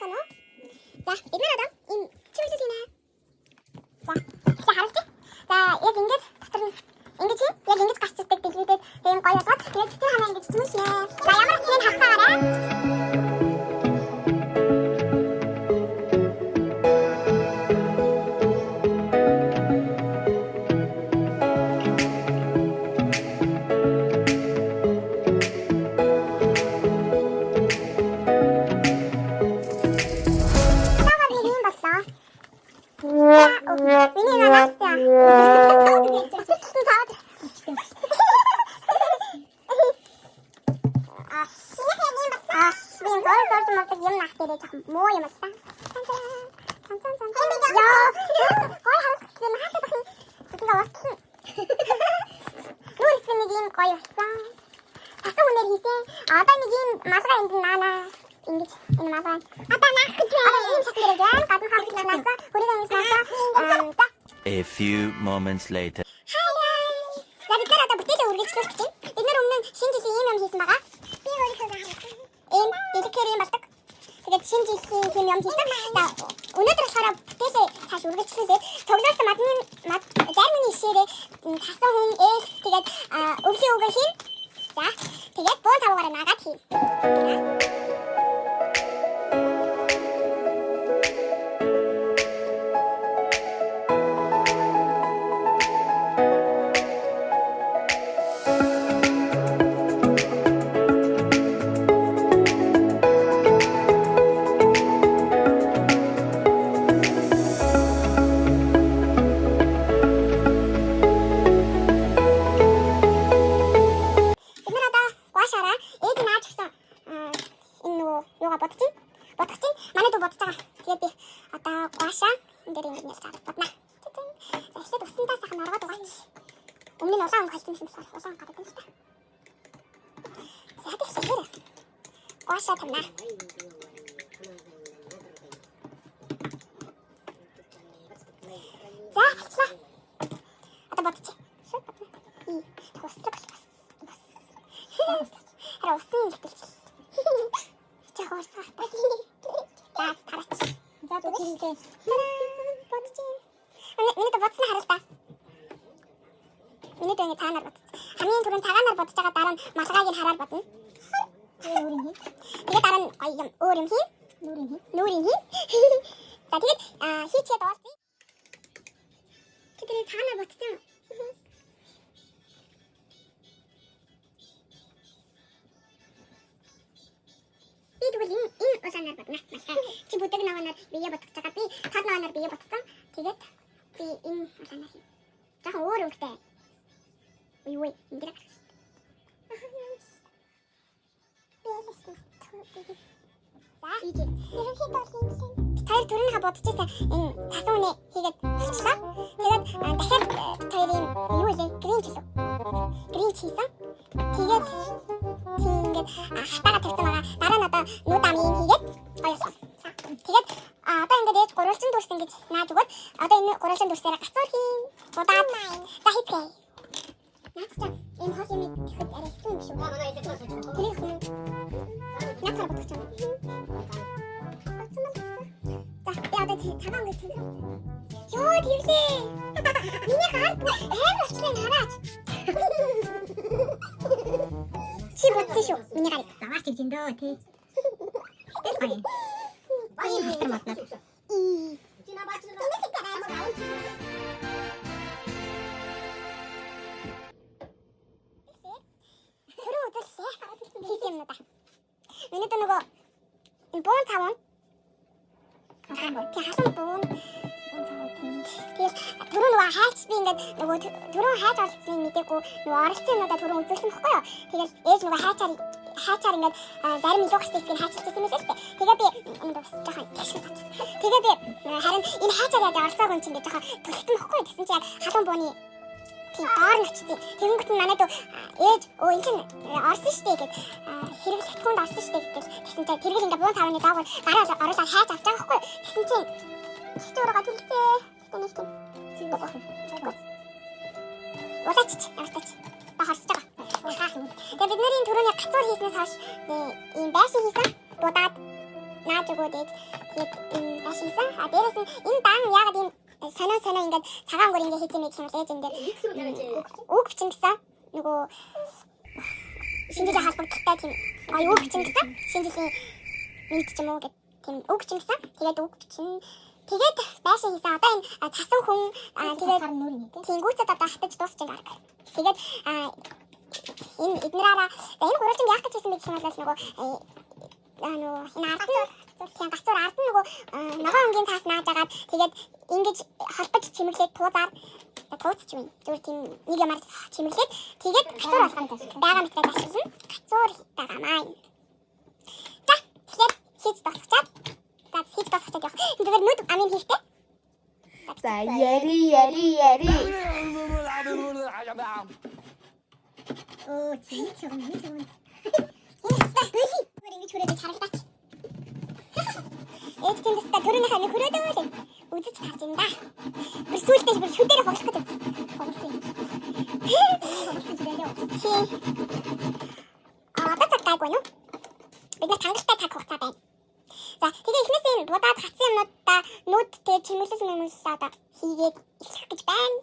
Сайн уу? За, бид нар одоо ийм чиглэл хийнэ. За, ихтэй харуулчих. За, яг ингэж дотор нь ингэж хийн. Яг ингэж гарч ирдэг дэлгүүдэд тийм гоё болгоод тэгээд тэр ханаа ингэж чимэглэнэ. За, ямар хэсгийг хавцаагаарай. Одоо нэг юм боллоо. Миний наасаа. Аа, би зор зор моддаг юм нах дээрээ жоохон муу юм л та. Яа, гой харагдсан юм хаалт байх юм. Тэгээ уртлан. Нүрс нэг юм гоё болсон. Тасан үнээр хийсэн. Одоо нэг юм малгай энд наана. Ингэж энэ малгай. Одоо наах гэж. Одоо ийм шат дээрээ жаан гадна хавч наасаа, хүрийг ингэж наасаа. За. A few moments later. Hi guys. За бид нар одоо бүтээлээ үргэлжлүүлэх гэж байна. Бид нар өмнө нь шинэ жилийн ийм юм хийсэн байгаа. Би өөрийнхөө харсан. Ийм дэлгэхээр ийм болдог. Тэгээд шинэ жилийн тийм юм хийсэн. За өнөөдөр болохоор бүтээлээ цааш үргэлжлүүлээд цуглуулсан мадны мад зарим ишээрээ тасан хүн ээл тэгээд өвлийн үгээ хийн. За тэгээд буун тавгаараа нагаад хийн. Бид нар одоо гуашаараа ээж нааж гисэн энэ нөгөө юугаа бодож чинь. Бодох чинь манай дүү бодож байгаа. Тэгээд би одоо гуашаа энэ дээр ингэж нэлж аваад бодно. За эхлээд усандаа сайхан оргоод угаач. Өмнө нь улаан өнгө холсон юм болохоор улаан гараад байна л та. За тэгэхээр гуашаа тавина. За болчлаа. Одоо бодчих. Шууд бодно. И туслаг бас. Хараа усын илтгэл. Чи хуурсаа. За тараач. За зүгээрээ. Бодчих. Миний дэ бодсноо харал та. Миний дэ ингэ цаанаар бодчих. Хамгийн түрүүнд цагаанаар бодож байгаа дараа нь малгайг нь хараар бодно. Өөрийн хий. Тэгээд дараа нь гоё юм өөр юм хийн. Нүрийн хий. Нүрийн хийн. За тэгээд хийчээд уулзъя. Чи тэр цаанаар бодсон юм. Би тэгвэл энэ улаанаар бодно. Малгай. Чи бүдэг ногооноор бие бодож байгаа. Би тод ногооноор бие бодсон. Тэгээд би энэ улаанаар хий. Жохон өөр өнгөтэй. Уй уй, энэ дээр гарах шүү дээ. Би ялсан. За, ийж. Ерөнхийдөө бол юм шин. Бид хоёр түрүүнийхээ бодож байсан энэ тасан үнэ хийгээд болчлоо. Тэгээд дахиад бид хоёр юм юу вэ? Гринч лүү. Гринч хийсэн. Тэгээд тийм ингээд хатаага тавьсан байгаа. Дараа нь одоо нүд ам юм хийгээд гоё болсон. Тэгээд одоо ингээд ээж гурвалжин дүрс ингэж нааж өгөөд одоо энэ гурвалжин дүрсээр гацуур хийн. Будаад за хийцгээе. Наад чи энэ хол юм гэхэд арай хэцүү юм шүү. Тэрийг хүн наацаар бодох юм. За би одоо цагаан өнгө тэнэг. Йоо тэвлээ. Миний гар амар болчлаа хараач. Чи бодсон шүү миний гарыг. Заваач гэж эндөө тий. Тэгэл гоё. Гоё юм хатар модноо. И. Түрүү үзэллээ. Хийсэн юмнуудаа. Миний дэ нөгөө энэ буун цав нь. Тэг халуун буун. Тэгэл түрүү нөгөө хайч би ингээд нөгөө түрүү хайж оролцсныг мдээгүй нөгөө оролцсон юмнуудаа түрүү үзүүлсэн бохгүй юу. Тэгэл ээж нөгөө хайчаар ингээд зарим илүү гарсан хэсгийг хайчилчихсан юм лээ шүү дээ. Тэгээ би энэ бас жоохон тэгшээ сач. Тэгээ би харин энэ хайчаар яаж оролцоогүй юм чинь ингээд жоохон түлхсэн бохгүй юу. Тэгсэн чинь яг халуун бууны тийм доор нь очсон. Тэгэнгүүт нь манай дүү ээж өө энэ чинь орсон шүү дээ гэд хэрэглэгдэхүүнд орсон шүү дээ гэтэл тэгсэн чинь тэргэл ингээд буун цавны доогоор гараа оруулаад хайж авч байгаа байхгүй юу. Тэгсэн чинь чи өөрийгөө түлхээ. Гэтэ нэг тийм Улаач ямар тач. Ба хорсож байгаа. Тэгээ бид нарын түрүүний гацуур хийснээс хойш ийм байшин хийсэн. Будаад Нааж өгөөд ээж тэгээд энэ байшин хийсэн. А дээрэс нь энэ дан яагаад ийм сонио сонио ингээд цагаан өнгөөр ингээд хийсэн юм бэ гэх юм бол ээж энэ дээр үг бичин гэсэн. Нөгөө шинэ жилийн холбогдолтой тийм гоё үг бичин гэсэн. Шинэ жилийн мэнд ч юм уу гэх тийм үг бичин гэсэн. Тэгээд үг бичин. Тэгээд байшин хийсэн. Одоо энэ цасан хүн тэгээд тийм гүйцэд одоо хатаж дуусч байна баг. Тэгээд энэ эднэраараа энэ гурвалжинд яах гэж хийсэн бэ гэх юм бол нөгөө нөгөө энэ ард нь тийм гацуур ард нь нөгөө ногоон өнгийн цаас нааж агаад тэгээд ингэж холбож чимэглээд туузаар тууцч юм. Зүгээр тийм нэг юмар чимэглээд тэгээд гацуур болгоно байгаа мэтрээд ашиглана. Гацуур байгаамаа. За тэгэхээр хийж дуусгачаад за хийж дуусгачаад явах. Зүгээр нүд амын хийхтэй. За яри яри яри. Оо чи чам нэг чам. Энэ зүгээр ингэж хүрээд харагдаач. Ээж тэндээс та төрөнийхөө нэг хүрээд л үзэж тарж юм да. Бүр сүүлдээ бүр шүдээр хоглох гэж хоглосон юм. Хоглосон чи байлаа. Тий. А одоо цаг гайгүй нү? Бид нар хангалттай цаг хугацаа байна. За тэгээ эхнээс энэ будаад хатсан юмнуудаа нүд тэгээ чимэглэл мэмэглэл одоо хийгээд эхлэх гэж байна.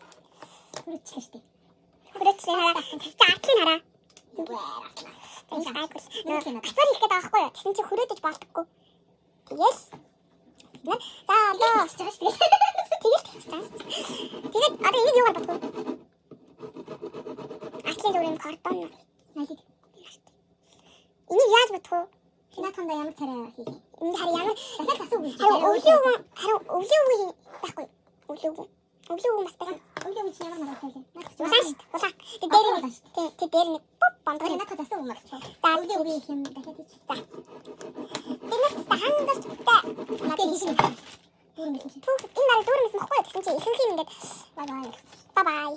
Хүрээчлээ штэ. Хүрээчлээ хараа. Тэгсэн чинь артлыг хараа. Зүгээр За энэ гайгүй. Гацуур хийх гээд байгаа байхгүй юу? Тэгсэн чинь хүрээдэж болдоггүй. Тэгэл бид нар за одоо Тэгэж байгаа штэ. тэгэл тэгчихсэн. Тэгээд одоо энийг юугаар бодох вэ? Артлын зүгээр юм кордон. Налиг. Энийг яаж бодох вэ? Наадхандаа ямар царай хийх юм? Энд харин ямар Дахиад асууг гэж. харин өвлийн үгэн харин өвлийн үгэн байхгүй. Өвлийн үгэн. Өвлийн үгэн бас байсан. Өвлийн үгэн чи ямар маргал хийх юм? Улаан шүү дээ. Улаан. Тэг дээр нэг тий тэг дээр нэг пуп бондгор. Наадхад асууг юм байна. За Өвлийн үгэн хийх юм дахиад хийчих. За. Бид нарт хангалт та Тэгээ хийх юм. Дүүрэн байсан чи. Түүх энэ нарыг дүүрэн байсан бохгүй юу? Тэгсэн чи ихэнх юм ингээд Бай бай. бай бай.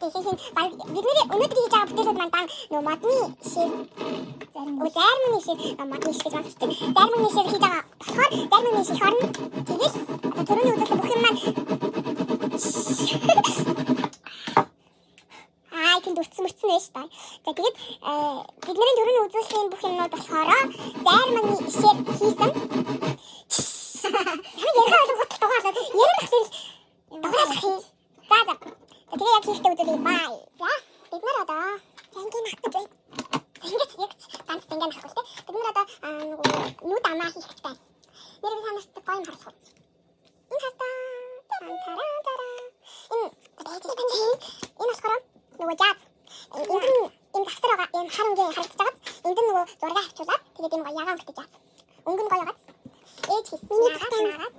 Тэг ихэнх нь баг бидний өнөөдөр хийж байгаа бүтээлүүд маань дан нөө модны шив Зарим Өө зарим шиг модны шиг гэж бодчих. Зарим шиг хийж байгаа болохоор зарим шиг орно. Тэгэл одоо төрөний үзүүлсэн бүх юм маань аа тэнд өртсөн мөрцөн байж та. За тэгээд бидний төрөний үзүүлсэн бүх юмнууд болохоор зарим нэг ишээр хийсэн. Ямар яриа болгоод дугаалаад яриа болохоор дугаалах юм. За за. За тэгээ яг хийхдээ үзүүлье. Бай. За бид нар одоо зангийн нах гэж байна. Ингэж яг ганц зангийн нах л те. Бид нар одоо нөгөө нүд амаа хийх гэж байна. Нэр би танарт гоё юм харуулах уу? Энэ хартаа. Тараа тараа. Энэ байж байгаа. Энэ болохоор нөгөө жаз. Энд нь ийм завсар байгаа. Ийм хар өнгийн харагдаж байгаа. Энд нь нөгөө зураг авчуулаад тэгээд ийм гоё ягаан өнгөтэй жаз. Өнгө нь гоё байгаа. Ээж хийсэн. Миний нараад.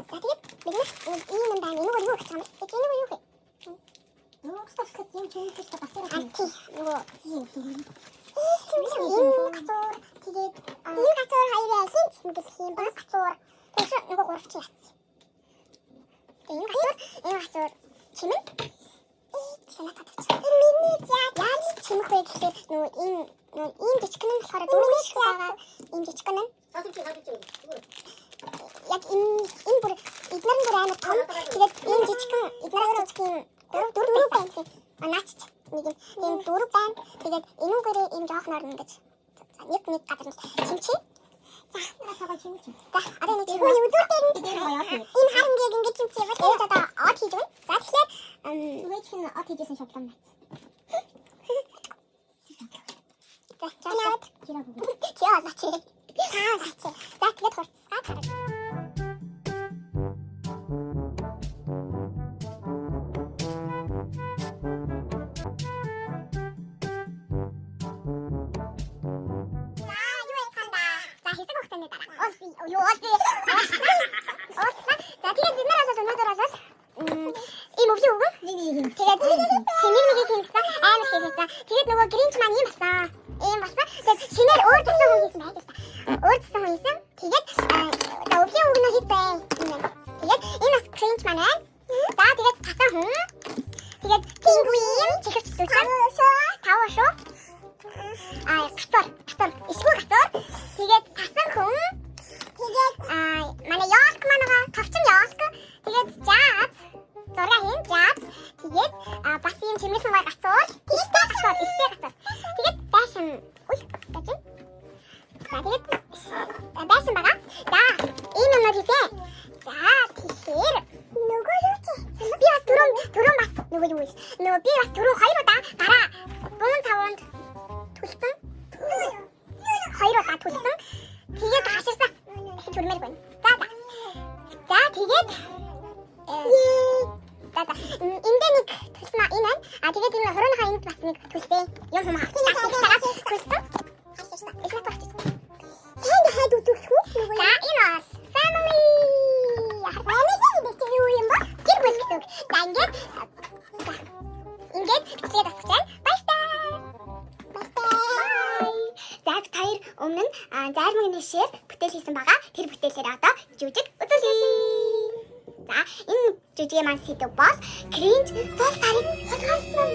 За тэгээд бид нар ийм юм байна. Энэгээр юу гэж байгаа юм бэ? Энэгээр юу вэ? Нүүрс тасгад юм чимэглэж бацаар А тий нөгөө тийм. Энэ гацуур тэгээд энэ гацуур хоёрын аль нь чимэглэх юм бэ? Гацуур. Тэгш нөгөө гурав чи яатсан. Тэгээд энэ гацуур чимэн. Санаа татчих. Миний яаж чимэх вэ гэхээр нөгөө ийм нөгөө ийм жижигхэн нь болохоор дөрвөн шиг байгаа. Ийм жижигхэн нь яг энэ бүр эднэр нь бүр амар том. Тэгээд ийм жижигхэн эднэрээс жижигхэн юм дөрөв байна тийм. А наач нэг юм ийм дөрөв байна. Тэгээд энүүгээрээ ийм жоохноор ингэж нэг нэг газар нь чимчи. За Наадхаа чимэглэж. за одоо нэг хүү үзүүртэй Тэгээд гоё од. энэ харангийг ингэж чимчи бол ээж одоо од хийж өгнө. За тэгэхээр Үгүй чинь од хийжсэн шоблон нац. за чаад Чираа бүгд. чи олоо чи. Аа за чи. За тэгээд хурцгаад хараа. За юу яцхан да. За хэсэг хугацааны дараа. Юу олди. Уулзлаа. За тэгээд бид нар бол өнөөдөр бол ийм өвлийн үгэн. Нэг нэг юм. Тэгээд тэмээ нэгийг хийсэн амар хийсэн. Тэгээд нөгөө гринч маань ийм болсон. Ийм болсон. Тэгээд шинээр өөр төсөн хүн хийсэн байж та. Өөр төсөн хүн хийсэн. Тэгээд за өвлийн үг нь хийсэн. Юм байна. Тэгээд энэ бас гринч маань байна. За тэгээд цасан хүн. Тэгээд пингвин чихвч зүсэн. Тав шүү. Аа гацуур, гацуур, ишгүй гацуур. Тэгээд цасан хүн. Тэгээд манай ёлк маань байгаа. Товчон ёлк. Тэгээд жаз. Зураг хийн жаз. Тэгээд бас ийм чимэглэн гой гацуур. Иштэй гацуур, иштэй гацуур. Тэгээд байшин. Үй, байж. За тэгээд Өгмөр байна. За за. За, тэгээд за за. Энд нэг төлсөн энэ байна. А тэгээд энэ хурууныхаа энд бас нэг төлсөн. Юм хүм авчихсан. Төлсөн. Эхлээд авчихсан. Сайн хаад үзүүлэх үү? За, энэ бол family. Family гэдэг чинь юу юм бэ? Гэр бүл гэсэн үг. За, ингээд за. Ингээд бичлэгээ дуусгаж байна. Баяртай. Баяртай. За, бид хоёр өмнө нь зайрмаг нэшээр бүтээл хийсэн байгаа. Тэр бүтээлээр одоо жүжиг үзүүлье. За, энэ жүжигийн маань сэдэв бол cringe зул сарыг хулгайлсан.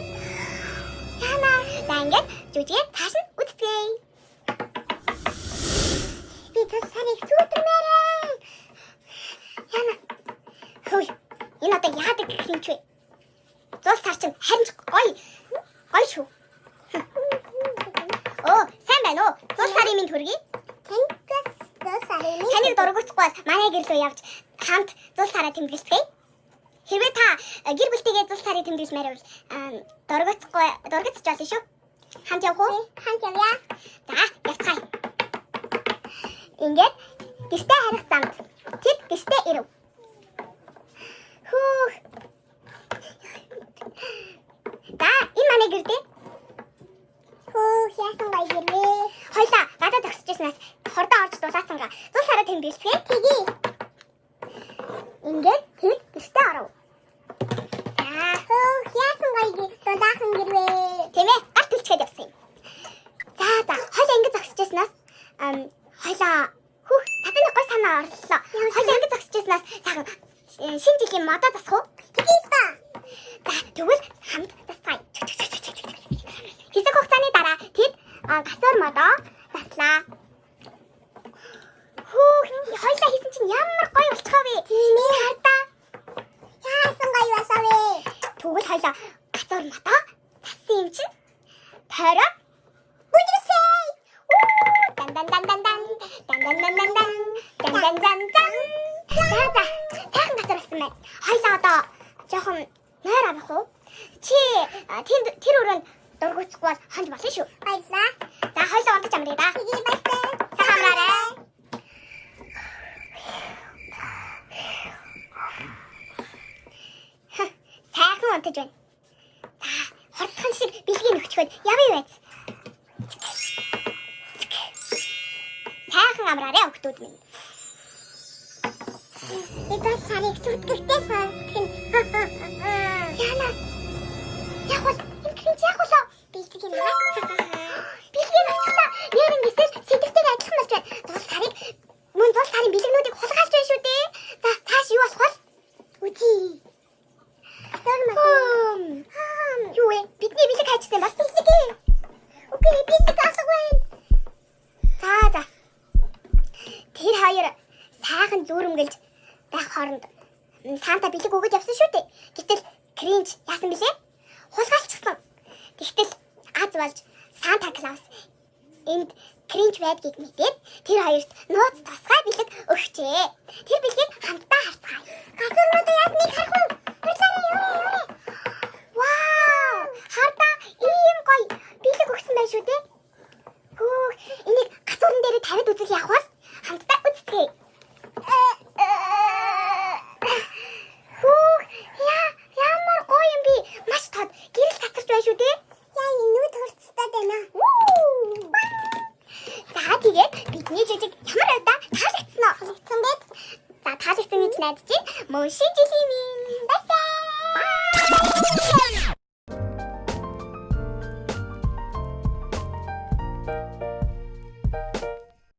Яна. За, ингээд жүжигээ цааш нь үздэгэ. Би зул сарыг сүйтгэмээр. Яна. Хөөе. Энэ одоо яадаг cringe вэ? Зул сар чинь харин ч гоё. Гоё шүү. Оо, сайн байна уу? Зул сарын минь төргий. Танд зул сарын минь. Таныг дургуутсахгүй бол манай гэр лүү явж хамт зул сараа тэмдэглэцгээе. Хэрвээ та гэр бүлтэйгээ зул сарыг тэмдэглэмээр байвал дургуутсахгүй дургуутсаж болно шүү. Хамт явах уу? Хамт явъя. За, явцгаая. Ингээд гэртээ харих замд тэд гэртээ ирэв. Хөөх. За, энэ манай гэр дээ. Хөөх, яасан гоё гэр вэ? Хоёлаа гадаа зогсож байснаас хордоо орж дулаацангаа зул сараа тэмдэглэцгээе. Тэгье. Ингээд тэд гэртээ оров. За, Хөөх, яасан гоё гэр дулаахан гэр вэ? тийм ээ, гал түлчгээд явсан юм. За, за, хоёлаа ингэж зогсож байснаас хоёлаа хөөх, надад нэг гой санаа орлоо. Хоёлаа ингэж зогсож байснаас сайхан шинэ жилийн модоо засах уу? Тэгье та. За, тэгвэл хамт засцгаая. Хэсэг хугацааны дараа тэд гацуур модоо заслаа. Хөөх, хоёлаа хийсэн чинь ямар гоё болчихоо вэ? Тийм ээ. Хардаа. Яасан гоё болов вэ? Тэгвэл хоёлаа гацуур модоо зассан юм чинь тойроо Бүжигсэй. Дан дан дан дан дан дан дан дан дан дан дан дан дан дан. За за, сайхан газар болсон байна. Хоёлаа одоо жоохон нойр авах уу? Чи тэнд тэр өрөөнд дургуутсахгүй бол хонж болно шүү. Баярлаа. За, хоёлаа унтаж амрая да. Тэгье, баяртай. Сайхан амраарай. Хм, сайхан унтаж байна. За, хурдхан шиг бэлгийн нөхчхөд явъя байц. Сайхан амраарай охидууд минь. Би зул сарыг сүйтгэхтэй сүйтгэн. Яна. Яг бол энэ cringe яг болоо. Бэлэг юм аа. Бэлгийг авчихлаа. Нэрэн гэсэл сэдэвтэйг адилхан болж байна. Зул сарыг мөн зул сарын бэлгнүүдийг хулгайлж байна шүү дээ. За, цааш юу болох вэ? Үзье. Гацуур мод. Юу вэ? Бидний бэлэг хайчсан бол Бэлэг. Үгүй, бэлэг алга байна. За за. Тэр хоёр сайхан зүүрмгэлж байх хооронд Санта бэлэг өгöd явсан шүү дээ. Гэтэл cringe яасан бilé? Хулгайлчихсан. Тэгтэл аз болж Санта Клаус энд cringe байдгийг мэдээд тэр хоёрт нууц тусгай бэлэг өгчээ. Тэр бэлгийг хамтдаа харцгаая. Гацуур модоо яасныг харах уу? Баярлалаа юу юу. Вау! Хардаа ийм гоё бэлэг өгсөн байх шүү дээ. Хөөх, энийг гацуурн дээр тавиад үзэл явах бол хамтдаа үздэгэ. Хөөх, яа, ямар гоё юм бэ? Маш тод гэрэл цацарч байна шүү дээ. Яа, энэ нүд хурцтай байна. За, тэгээд бидний жижиг ямар удаа таалагдсан уу? Таалагдсан байт. За, таалагдсан гэж найдаж байна. Мөн шинэ жилийн минь.